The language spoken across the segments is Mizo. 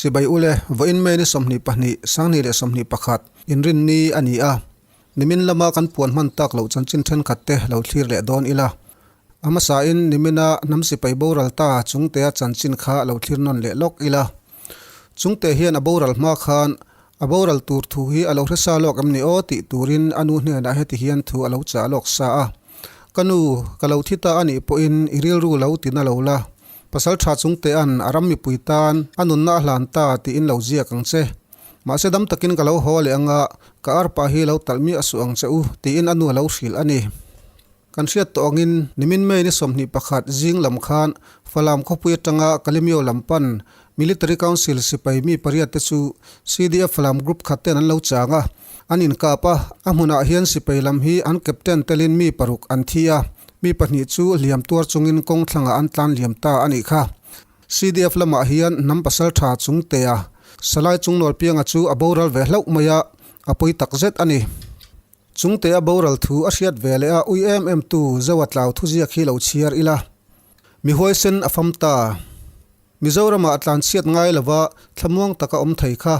Chibai ule, vawiin May ni 22, 2021, inrinni a ni a. Nimin lama kan puan hman tak loh chanchin thenkhat te lo thlir leh dawn ila. A hmasain nimina hnam sipai boral ta chungtea chanchin kha lo thlir nawn leh lawk ila. Chungte hian a boral hma khan a boral tur thu hi a lo hre sa lawk em ni aw tih turin a nu hnenah heti hian thu a lo chah lawk sa a, Ka nu, ka lo thi ta a nih pawhin i rilru lo ti na lo la, pasal tha chungtea'n a ram mipui tan a nunna a hlan ta tiin lo ziak ang che. Mahse dam takin ka lo haw leh anga ka arpa hi lo talh miah suh ang che u tiin a nu a lo hrilh a ni. Kan hriat tawh angin nimin May ni 21 zing lam khan Falam khawpui atanga Kalemyo lam pan Military Council sipai mi pariat te chu CDF Falam Group khat ten an lo chang a, an inkap a, a hmunah hian sipai lam hi an captain telin mi paruk an thi a, mi pahnih chu hliam tuar chungin kawng thlangah an tlan liam ta a nih kha. CDF lamah hian hnam pasal tha chungtea Salai Chungnualpianga chu a boral ve hlauh mai a, a pawi takzet a ni. Chungte a boral thu a hriat ve leh a ui em em tu Zoa tlau thuziak hi lo chhiar ila. Mi huaisen a fam ta. Mizoramah a tlanchhiat ngai lova thlamuang taka awm thei kha.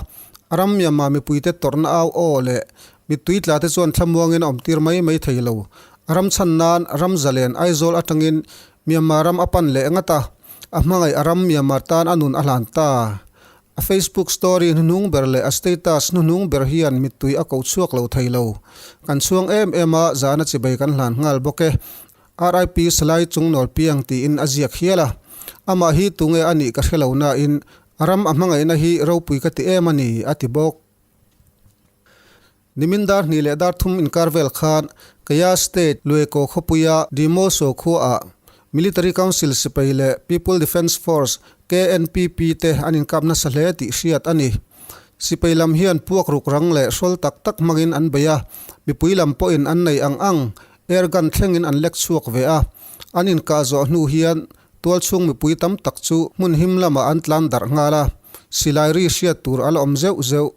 A ram Myanmar mipuite tawrhna au aw leh mittui tla te chuan thlamuangin a awmtir mai mai thei lo. A ram chhan nan ram zalen Aizawl atangin Myanmar ram a pan leh ngat a, a hmangaih a ram Myanmar tan a nun a hlan ta. A Facebook story hnuhnung ber leh a status hnuhnung ber hian mittui a ko chhuak lo thei lo. Kan chhuang em em a, zahna chibei kan hlan nghal bawk e. RIP Salai Chungnawl Piang tiin a ziak hial a. Amah hi tunge a nih ka hre lo nain a ram a hmangaihna hi ropui ka ti em a ni, a ti bawk. Nimin dar hnih leh dar thum inkar vel khan Kaya State Lueko khawpuia Dimoso khuaah Military Council sipai leh People Defence Force, KNPP, te an inkap nasa hle tih hriat a ni. Sipai lam hian puak ruk rang leh hrawl tak tak hmangin an bei a, mipui lam pawhin an nei ang ang air gun thlengin an lek chhuak ve a. An inkah zawh hnu hian tualchhung mipui tam tak chu hmun him lamah an tlan darh nghal a, silai ri hriat tur a la awm zeuh zeuh.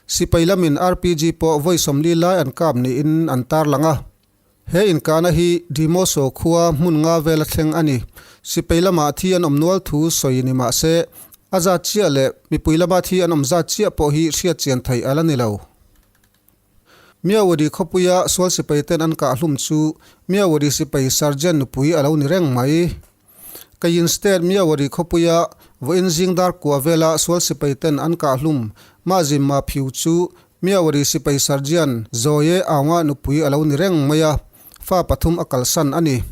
Sipai lamin RPG pawh vawi 40 lai an kap niin an tarlang a. He inkahna hi Dimoso khua hmun nga vela thleng a ni. Sipai lamah thi an awm nual thu sawi ni mah se, a zat chiah leh mipui lama thi an awm zat chiah pawh hi hriat chian theih a la ni lo. Myawaddy khawpuia sual sipai ten an kah hlum chu Myawaddy sipai Sergeant nupui a lo ni reng mai. Kayin State Myawaddy khawpuia vawiin zing dar kua vela sual sipai ten an kah hlum mah zim mah phiu chu Myawaddy sipai Sergeant Zawi Aunga nupui a lo ni reng mai a, fa pathum a kalsan a ni.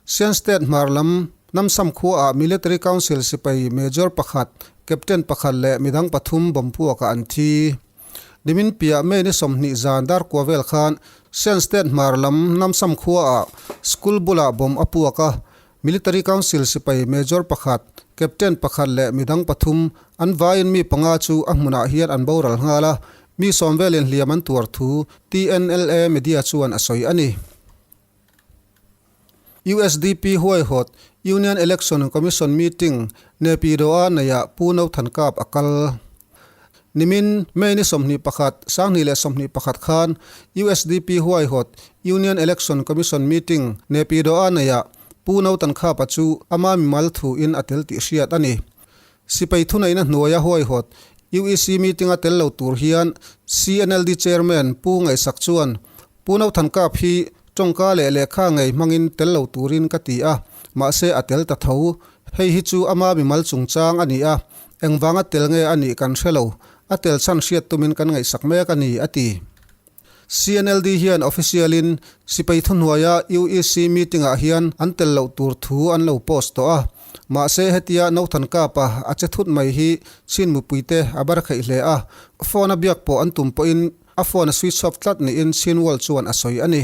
Shan State hmar lam Namsam khuaah Military Council sipai Major pakhat, Captain pakhat leh midang pathum bomb puakah an thi. Nimin piah May ni 20 zan dar kua vel khan Shan State hmar lam Namsam khuaah school bulah bomb a puak a, Military Council sipai Major pakhat, Captain pakhat leh midang pathum an vaiin mi panga chu a hmunah hian an boral nghal a, mi sawm velin hliam an tuar thu TNLA media chuan a sawi a ni. USDP huaihawt Union Election Commission meeting Naypyidaw-a neihah Pu No Than Kap a kal. Nimin May ni 21, 2021 khan USDP huaihawt Union Election Commission meeting Naypyidaw-a neihah Pu No Than Kap-a chu ama mimal thuin a tel tih hriat a ni. Sipai thuneihna hnuaia huaihawt UEC meeting-a tel lo tur hian CNLD Chairman Pu Ngaihsak chuan Pu No Than Kap hi tawngka leh lehkha ngei hmangin tel lo turin ka ti a, mahse a tel ta tho. Hei hi chu ama mimal chungchang a ni a, engvanga tel nge a nih kan hre lo, a tel chhan hriat tumin kan ngaihsak mek a ni, a ti. CNLD hian official-in sipai thuhnuaia UEC meeting-ah hian an tel loh tur thu an lo post tawh a, mahse hetia No Than Kap-a a che thut mai hi chin mipuite a bar kheih hle a, phone-a biak pawh an tum pawhin A phone a switch off tlat niin Chinwall chuan a sawi a ni.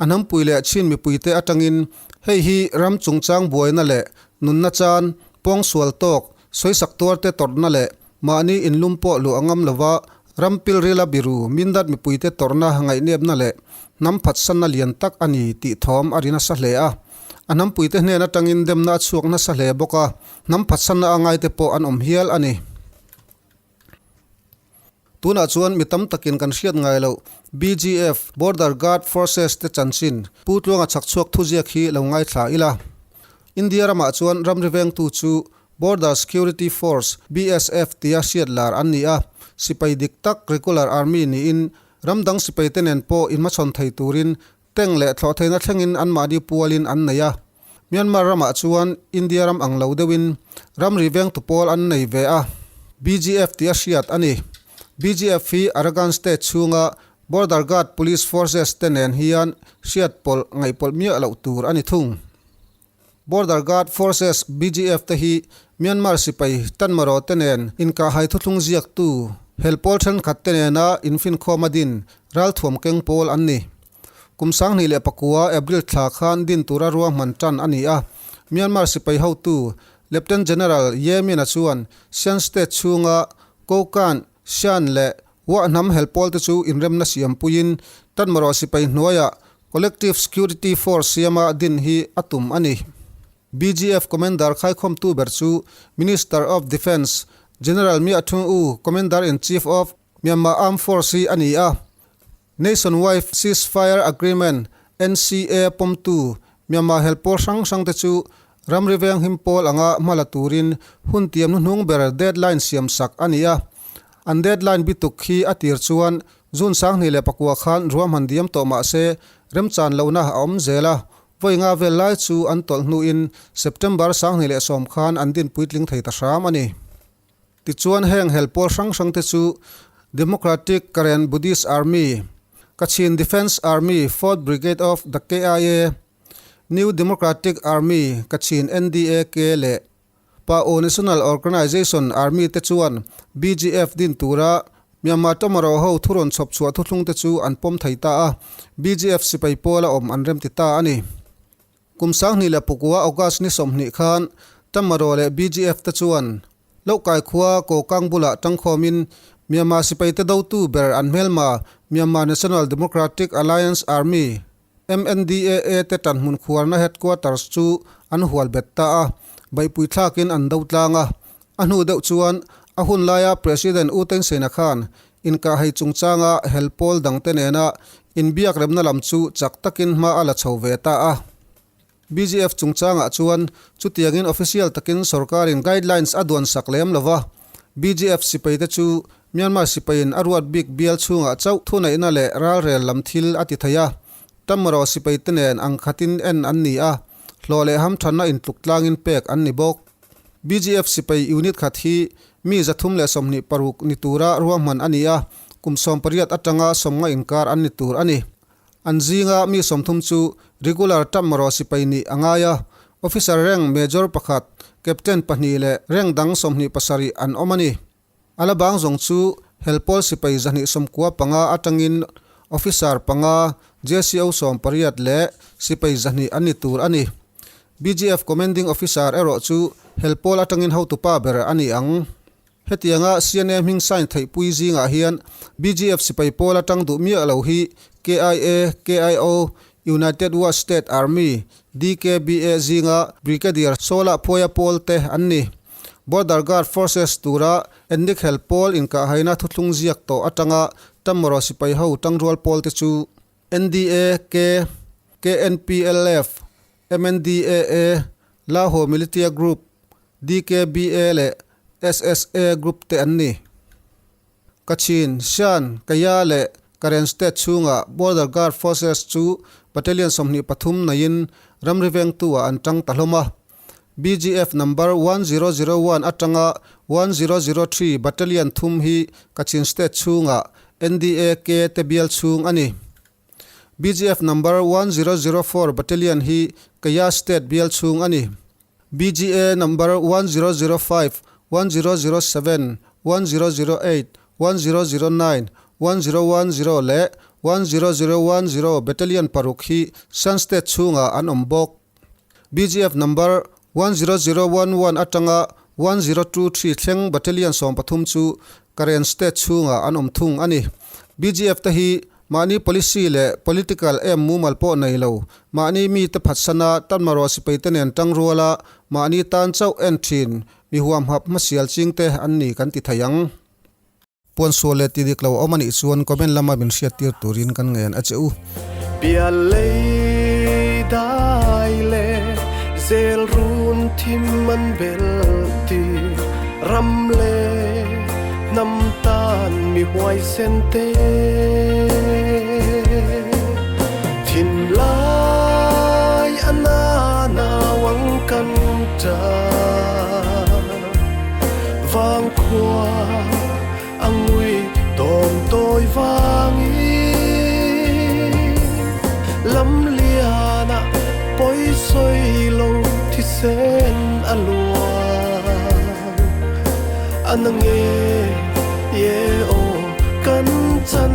A hnampui leh Chin mipuite atangin hei hi ram chungchang buaina leh nunna chan, pawngsual tawk, sawisak tuarte tawrhna leh mahni inlum pawh luah ngam lova ram pilrila biru mindat mipuite tawrhna ngaihnepna leh hnam phatsanna lian tak a ni tih thawm a ri nasa hle a. A hnampuite hnen atangin demna a chhuak nasa hle bawk a, hnam phatsanna a ngaite pawh an awm hial a ni. Tunah chuan mi tam takin kan hriat ngai loh BGF, Border Guard Forces, te chanchin Pu Tluanga chhak chhuak thuziak hi lo ngaithla ila. India ramah chuan ramri vengtu chu Border Security Force, BSF, tia hriat lar an ni a, sipai dik tak regular army niin ram dang sipaite nen pawh inhmachhawn thei turin tank leh thlawhtheihna thlengin anmahni pualin an nei a. Myanmar ramah chuan India ram ang lo deuhin ramri vengtu pawl an nei ve a, BGF tia hriat a ni. BGF hi Arakan State chhunga Border Guard Police Forces te nen hian hriat pawlh ngaihpawlh miah loh tur a ni thung. Border Guard Forces, BGF, te hi Myanmar sipai Tanmaraw te nen inkahhai thuthlung ziaktu hel pawl thenkhat te nena infinkhawm a din ralthuam keng pawl an ni. Kum 2009 April thla khan din tura ruahman tan a ni a, Myanmar sipai hotu Lieutenant General Ye Min-a chuan Shan State chhunga Kokang, Shan leh Wah hnam hel pawl te chu inremna siampuiin Tanmaraw sipai hnuaiah Collective Security Force siama din hi a tum a ni. BGF Commander khaikhawmtu ber chu Minister of Defence, General Mya Thung U, Commander-in-Chief of Myanmar Armed Force hi a ni a. Nationwide Ceasefire Agreement, NCA, pawmtu Myanmar hel pawl hrang hrang te chu ramri venghim pawl anga hma la turin hun tiam hnuhnung ber deadline siam sak a ni a. An deadline bituk hi a tir chuan June 2009 khan ruahman diam tawh mah se remchan lohna a awm zel a, vawi nga vel lai chu an tawlh hnuin September 2010 khan an din puitling thei ta hram a ni. Tichuan heng hel pawl hrang hrang te chu Democratic Karen Buddhist Army, Kachin Defence Army Fourth Brigade of the KIA, New Democratic Army Kachin NDAK leh Pa-O National Organization Army te chuan BGF din tura Myanmar Tamaraw ho thu rawn chhawp chhuah thuthlung te chu an pawm thei ta a, BGF sipai pawla awm an remti ta a ni. Kum 2009 August ni 20 khan Tamaraw leh BGF te chuan Lohkai khua Kokang bulah tangkhawmin Myanmar sipai te dotu ber an hmelma Myanmar National Democratic Alliance Army, MNDAA te tanhmun khuarna headquarters chu an hual bet ta a, beihpui thlakin an do tlang a. A hnu deuh chuan a hun laia President U Thein Sein-a khan inkahhei chungchanga hel pawl dangte nena inbiak remna lam chu chak takin hma a la chho ve ta a. BGF chungchangah chuan chutiangin official takin sorkarin guidelines a duan sak lem lo va, BGF sipaite chu Myanmar sipaiin a ruat bik bial chhungah chauh thuneihna leh ralrel lam thil a ti thei a, Tamaraw sipaite nen ang khatin en an ni a, hlawh leh hamthanna intluk tlangin pek an ni bawk. BGF sipai unit khat hi mi 326 ni tura ruahman a ni a, kum 18 atanga 50 inkar an ni tur a ni. An zinga mi 30 chu regular Tamaraw sipai nih a ngai a, officer rank major pakhat, captain pahnih leh rank dang 27 an awm a ni. A la bang zawng chu helpawl sipai 295 atangin officer panga, JCO 18 leh sipai 200 an ni tur a ni. BGF commanding officer erawh chu helpawl atangin hotupa ber a ni ang. Hetianga CNA hming sign theihpui zingah hian BGF sipai pawl atang duh miah lo hi KIA, KIO, United Wa State Army, DKBA zinga Brigadier Sola Phuaia pawl te an ni. Border Guard Forces tura ethnic hel pawl inkahhaina thuthlung ziak tawh atanga Tamaraw sipai ho tangrual pawl te chu NDA, K, KNPLF, MNDAA, Laho Militia Group, DKBA leh SSA Group te an ni. Kachin, Shan, Kaya leh Karen State chhunga Border Guard Forces chu Battalion 23 neiin ramri vengtu ah an tang ta hlawm a. BGF number 1001 atanga 1003 Battalion thum hi Kachin State chhunga NDAK te bial chhung a ni. BGF number 1004 Battalion hi Kaya State bial chhung a ni. BGA number 1005, 1007, 1008, 1009, 1010 leh 10010 Battalion paruk hi Shan State chhungah an awm bawk. BGF number 10011 atanga 1023 thleng Battalion 13 chu Karen State chhungah an awm thung a ni. BGF te hi mahni policy leh political aim mumal pawh nei lo, mahni mite phatsana Tanmaraw sipaite nen tangruala mahni tan chauh en thin mi huamhap hmasial chingte an ni kan ti thei ang. Puansual leh ti dik lo a awm a nih chuan comment lama min hriattir turin kan ngen a che u. Pial lei dai leh Zel run thim an bel ti ram leh hnam tan mi huaisen te. Thinlai a na nau ang kan ta vangkhua a ngui tawn tawi vangin lamliana pawi sawi lo thisen a luang a na nge ye aw kan chan.